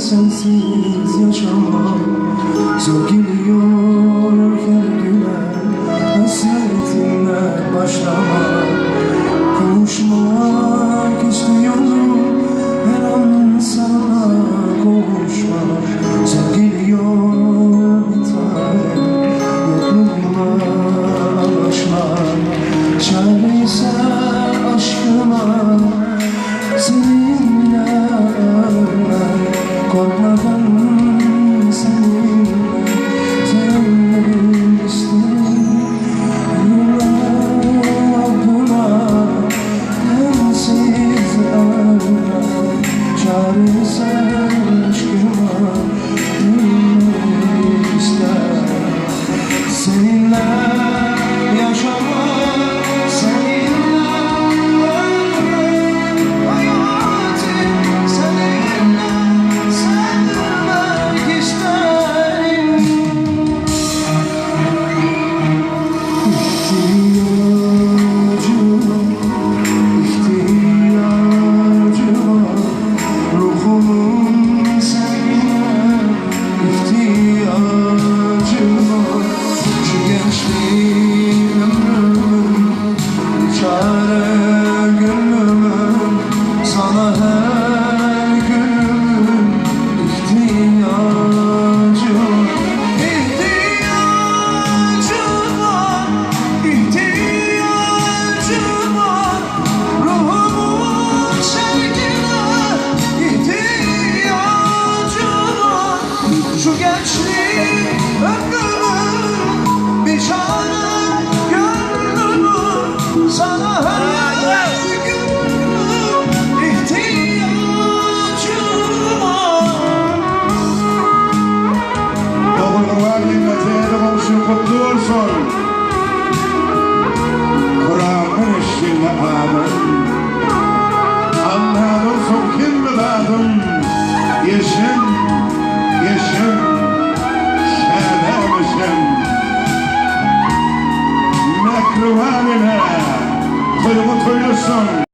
Sensiz yaşamak Zor geliyor her güne Hasretinle başlamak Kavuşmak istiyorum Her an sana kavuşmak Zor geliyor bir tanem Yokluğuna alışmak Çare ise aşkıma Seninle ölmek Korkmadan seninle Sevmek isterim Ruhuna Sensiz ölmek Çare ise aşkıma Gülmek isterim Seninle yaşamak, seninle ölmek, hayatı seninle sevmek isterim. İhtiyacım, ihtiyacım var. Ruhumun seninle ihtiyacı var. Şu gençliğim ömrümün bir çare gönlümün sana her günümün ihtiyacı var. İhtiyacım var, ihtiyacım var. Ruhumun sevgine ihtiyacım var. Şu gençliğim ömrümün bir çare gönlümün sana her günüm ihtiyacım var. Doğrular dikkate komşu kutlu olsun. Kur'an'ın eşliğinde amin. Allah olsun kim biladım. Yeşim, yeşim, şeremişim. Mekruhanine, kuyruğu tuylusun.